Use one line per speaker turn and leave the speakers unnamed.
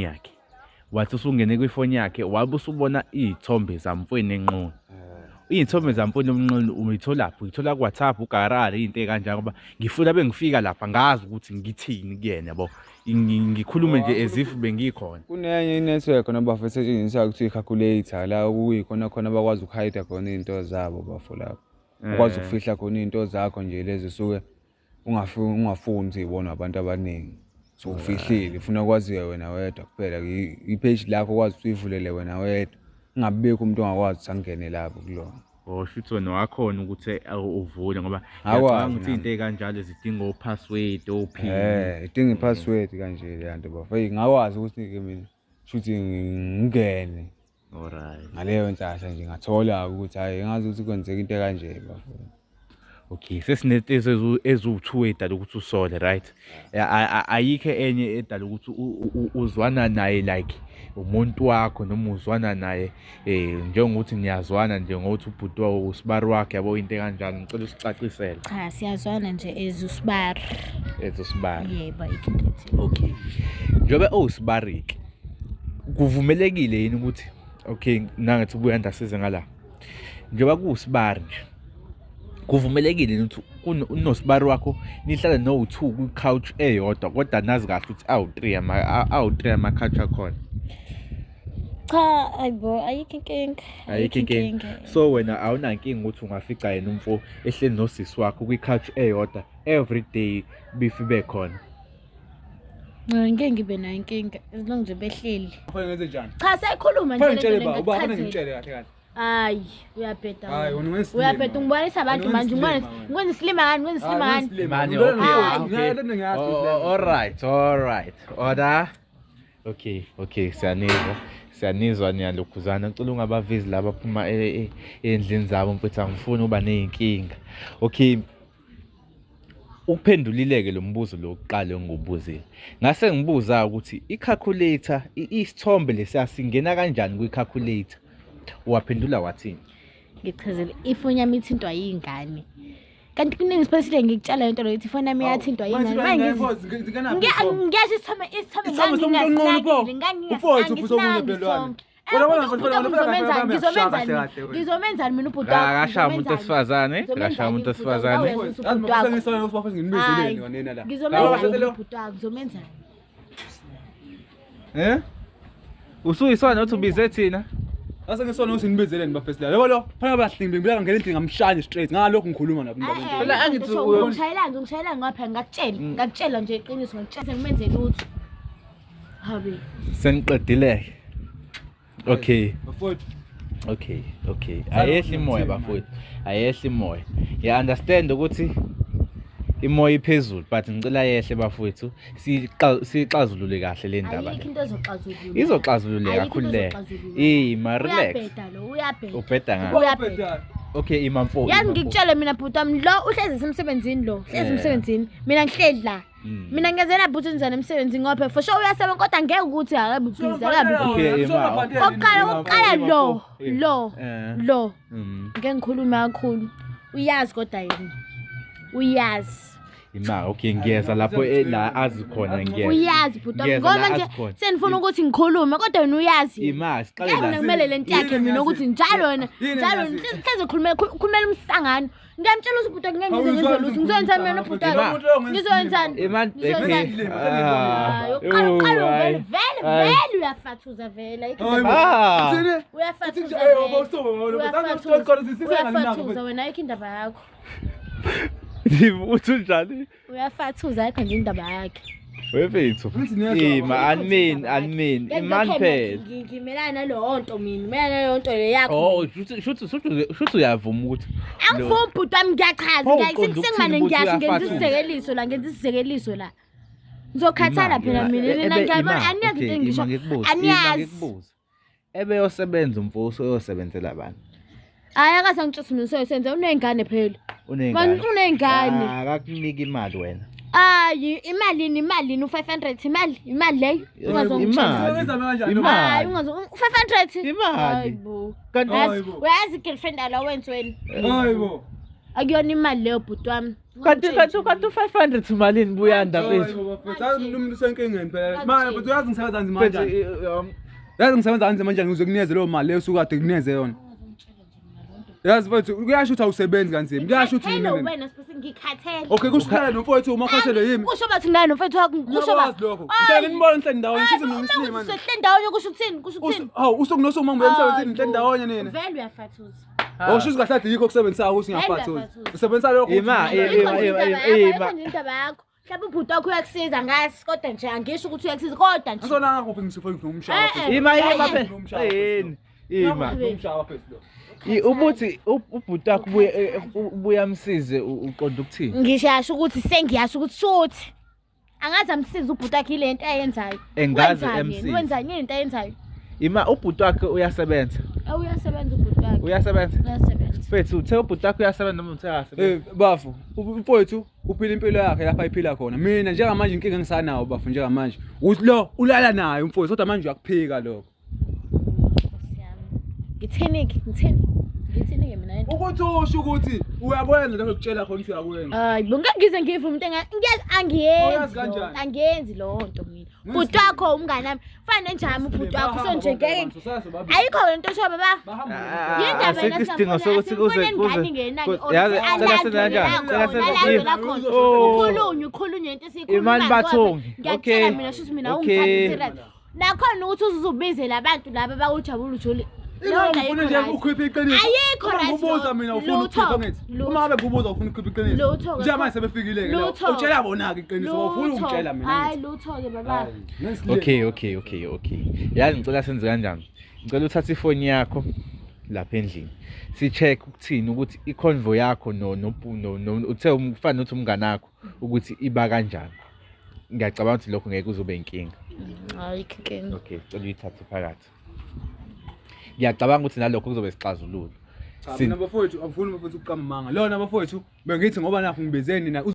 yakhe. Wathi usungene kwifoni yakhe wabe usubona iy'thombe zamfweni enqunu. Iy'thombe zamfweni omnqunu uyitholaphi? Uyithola ku-WhatsApp, ugarari, iy'nto ey'kanjalo ngoba ngifuna bengifika lapha ngazi ukuthi ngithini kuyena yabo. Ngikhulume nje as if bengikhona.
Kunenye i-network khona bafo esetshenziswa kuthiwa i-calculator la okuyikhona khona bakwazi ukuhayida khona iy'nto zabo bafo lapho. Ukwazi ukufihla khona iy'nto zakho nje lezi osuke ungafuni ukuthi y'bonwe abantu abaningi. So ufihlile ufuna kwaziwe wena wedwa kuphela i-page lakho ukwazi ukuthi uyivulele wena wedwa. Kungabibikho umuntu ongakwazi ukuthi angene lapho kulona.
Oh shuthi wena wakhona ukuthi uvule ngoba ngiyacabanga ukuthi into ey'kanjalo zidinga o-password o-pin.
Eh, idinga i-password kanje leya nto bafo. Eyi ngakwazi ukuthi-ke mina shuthi ngingene.
Alright.
Ngaleyo nhlahla nje ngathola ukuthi hhayi ngazi ukuthi kwenzeka into ekanje bafo.
Okay, sesinento eziwu-two edala ukuthi usole right? Ayikho enye edala ukuthi uzwana naye like umuntu wakho noma uzwana naye um njengokuthi niyazwana nje ngokuthi ubhuti wawo usibari wakhe yabo into ekanjalo ngicela usicacisele.
Cha, siyazwana nje as usibari.
As usibari.
Yebo, ayikho into ethile.
Okay. Njengoba ewusibari-ke kuvumelekile yini ukuthi okay nangithi ubuya ndasize ngala njengoba kuwusibari nje kuvumelekile yini ukuthi unosibari wakho nihlale no-two kwi-couch eyodwa kodwa nazi kahle ukuthi awu-three awu-three ama-couch akhona?
Cha, ayibo, ayikho inkinga.
Ayikho inkinga. So wena awunankinga ukuthi ungafica yena umfo ehleli nosisi wakho kwi-couch eyodwa every day bifi bekhona?
Ngeke ngibe nayo inkinga as long nje behleli.
Kufanele ngenze njani?
Cha, seyikhuluma nje.
Kufanele ngitshele ba, uba kufanele ngimtshele kahle kahle.
Hayi, uyabheda.
Hayi, wena ungesilima.
Uyabheda ungibonisa abantu
Wena
manje
ungesilima
ungibonisa ngikwenza isilima ngani, ngikwenza isilima ngani.
Manje
okay,
okay. All right, all right. Order. Okay, okay, siyanizwa. Siyanizwa niyalokhuzana. Ngicela ungabavezi laba abaphuma ey'ndlini zabo mfethu angifuni uba ney'nkinga. Okay. Uphendulile-ke lo mbuzo lo wokuqala engiwubuzile. Ngase ngibuza ukuthi i-calculator, isithombe lesiya singena kanjani kwi-calculator? Waphendula wathini?
Ngichazele ifoni yami ithintwa yingane. Kanti kuningi siphathile ngikutshela lento lokuthi ifoni yami iyathintwa yingane. Manje ngiyasho isithombe isithombe ngangingasinakile ngangingasinakile. Ngizomenzani mina ubhuti wakho?
Akashaya umuntu wesifazane, akashaya umuntu wesifazane.
Ngizomenzani ubhuti wakho? Ngizomenzani?
Eh?
Usuyisona uthi ubize thina?
Ase ngisona ukuthi nibizeleni bafesi la. Yabo lo, phana bahlingbe ngibeka ngene endlini ngamshaya straight. Ngalokho ngikhuluma nabo indaba into.
Phela angithi
ungishayelani, ungishayelani ngapha ngakutshela, ngakutshela nje iqiniso ngakutshela sengimenze lutho. Habe.
Seniqedile. Okay.
Bafowethu.
Okay, okay. Ayehli imoya bafowethu. Ayehli imoya. Ya understand ukuthi imoya iphezulu but ngicela yehle bafowethu siyixazulule kahle le ndaba.
Ayikho into ezoxazulula.
Izoxazululeka khululeka. Ima relax.
Uyabheda lo, uyabheda.
Ubheda ngani?
Uyabheda.
Okay, ima mfo.
Yazi ngikutshele mina bhuti wami lo uhlezi esemsebenzini lo, uhlezi emsebenzini. Mina ngihleli la. Mina ngiyazela bhuti njani emsebenzini ngoba for sure uyasebenza kodwa ngeke ukuthi akabe busy akabe busy.
Okay, ima.
Okokuqala okokuqala lo lo lo ngeke ngikhulume kakhulu. Uyazi kodwa yena. Uyazi.
Ima okay ngiyeza lapho la azi khona ngiyeza.
Uyazi bhuti wami
Ngiyeza la
ngoba nje
azi khona.
senifuna ukuthi ngikhulume kodwa wena uyazi.
Ima siqale
Ngeke
la.
mina kumele lento yakhe mina ukuthi njalo wena njalo hlezi ukhulume khulumela umsangano. Ngiyamtshela ukuthi ubhuti ngeke ngize ngenze lutho. Ngizoyenzani mina ubhuti wakho? Ngizoyenzani?
Ima
Ngizoyenzani? Hayi, uqala uqala vele vele vele uyafathuza vele. Ayikho indaba.
Ah.
Uyafathuza vele. Uyafathuza wena ayikho indaba yakho.
Uthi unjani?
Uyafathuza ayikho nje indaba yakhe.
Wefethu. Ima anmin anmin iman phela.
Ngimelana naleyo nto mina, ngimelana naleyo nto le yakho.
Oh, shuthi shuthi shuthi shuthi uyavuma ukuthi
Angifuni bhuti wami ngiyachaza
Pho uqonda
sengimane
ukuthini ukuthi
ngiyasho ngenza
uyafathuza?
isizekeliso la ngenza isizekeliso la. Ngizokhathala phela mina nina ngiyabona aniyazi into engisho. Aniyazi.
Ngikubuza. Ebeyosebenza umfo useyosebenzela abantu.
Hayi akaze angitshela mina useyosenza uney'ngane phela.
Uney'ngane.
Uney'ngane.
Ah, Akakuniki imali wena.
Hayi imalini imalini u-500 imali imali leyo ungazongitshela.
Imali.
Hayi
Imali.
ungazo u-500
Imali.
Hayi bo.
Kanti
Uyazi uyazi girlfriend allowance wena.
Hayibo.
Akuyona imali leyo bhuti wami.
Kanti u-500 umalini Buyanda mfethu?
Yazi umuntu usenkingeni phela. Manje mfethu uyazi ngisebenza kanzima
Mfethu
kanjani?
eh,
Yazi ngisebenza kanzima kanjani ukuze kunikeze leyo mali leyo osuke kade kunikeze yona. Yazi mfethu kuyasho ukuthi awusebenzi kanzima. Kuyasho ukuthi
Ngikhathele
yini.
wena Sipho, ngikhathele.
Okay kusho ukuthi nomfowethu uma ukhathele yimi.
Kusho bathi naye nomfethu wakho kusho ba.
Ngiyakwazi lokho. Ngicela nibone nihleli ndawonye shuthi mina ngisilima nje.
Sehle ndawonye kusho ukuthini? Kusho ukuthini?
Hawu usuku nosuku uma ngibuya emsebenzini nihleli ndawonye nina.
Vele uyafathuza.
Oh shuthi kahle kahle yikho okusebenzisayo ukuthi ngiyafathuza.
Uyafathuza.
Usebenzisa lokho.
Ima,
ukuthi-
ima,
Ayikho nje
ima,
indaba
ima,
yakho, ayikho
ima.
nje indaba yakho. Mhlawumbe ubhuti wakho uyakusiza ngazi kodwa nje angisho ukuthi uyakusiza kodwa nje.
Asona ngakuphi ngisuke ngomshaya.
Eh, eh.
Ima ima
Eh,
phela. Yini? Ima.
Ngomshaya phezulu.
Ubuthi ubhuti wakho ubuye ubuye amsize uqonda ukuthini?
Ngishasho ukuthi sengiyasho ukuthi shuthi. Angaze amsize ubhuti wakhe ile nto ayenzayo.
Engaze
Wenzani yena?
emsize.
Wenzani yini into ayenzayo?
Ima ubhuti wakhe uyasebenza.
Awu uyasebenza ubhuti wakhe.
Uyasebenza.
Uyasebenza.
Mfethu uthe ubhuti wakhe uyasebenza noma uthe akasebenzi?
Eh bafu, umfowethu uphila impilo yakhe lapha ayiphila khona. Mina njengamanje inkinga engisanawo bafu njengamanje ukuthi lo ulala naye umfowethu kodwa manje uyakuphika lokho.
Nkosi yami. Ngithini-ke? Ngithini? Ngithini-ke mina lento?
Ukuthi usho ukuthi uyakwenza lokho ekutshela khona ukuthi uyakwenza.
Hayi, bo ngeke ngize ngive umuntu ngiyazi angiyenzi.
Oyazi
leyo nto,
kanjani?
Angiyenzi leyo nto mina. Bhuti wakho umngane wami. Fana nenjami ubhuti wakho so nje ngeke. Ayikho le nto osho baba. Yindaba
Asikho
yena
isidingo
siyafuna,
sokuthi kuze
asifune
kuze
ingane ingenani, or
yazi cela
alandwe
senze kanjani?
la
Cela
khona,
senze
alandwe la
ima.
khona.
Oh.
Ukhulunywe ukhulunywe into esiyikhulumayo
Imani
ngoba
Bathongi.
ngiyakutshela
Okay.
mina shuthi mina
Okay.
ungithatha serious. Nakhona ukuthi uzubize labantu laba bakujabula ujoli. Leyo nto
Ufuna
ayikho
nje
right.
ukhipha iqiniso.
Ayikho
Uma
right
Ngibuza
leyo.
mina ufuna
Lutho.
ukukhipha ngithi.
Lutho.
Uma ngabe kubuza ufuna ukukhipha iqiniso.
Lutho-ke.
Njengamanje sebefikile ke la.
Lutho.
Utshela bona ke iqiniso ufuna
Lutho.
ukungitshela mina.
Hayi
ngithi.
lutho-ke baba.
Hayi, ngisilima.
Okay. Yazi ngicela senze kanjani? Ngicela uthathe ifoni yakho lapha endlini. Si-check ukuthini ukuthi i-convo yakho no no no no uthe ufana nokuthi umngane wakho ukuthi iba kanjani. Ngiyacabanga ukuthi lokho ngeke kuzobe inkinga.
Ayikho inkinga.
Okay, cela uyithathe phakathi. Ngiyacabanga ukuthi nalokho kuzobe sixazululo.
Cha, mina bafowethu angifuni bafowethu ukuqamba amanga. Lona bafowethu bengithi ngoba nakho ngibizeni na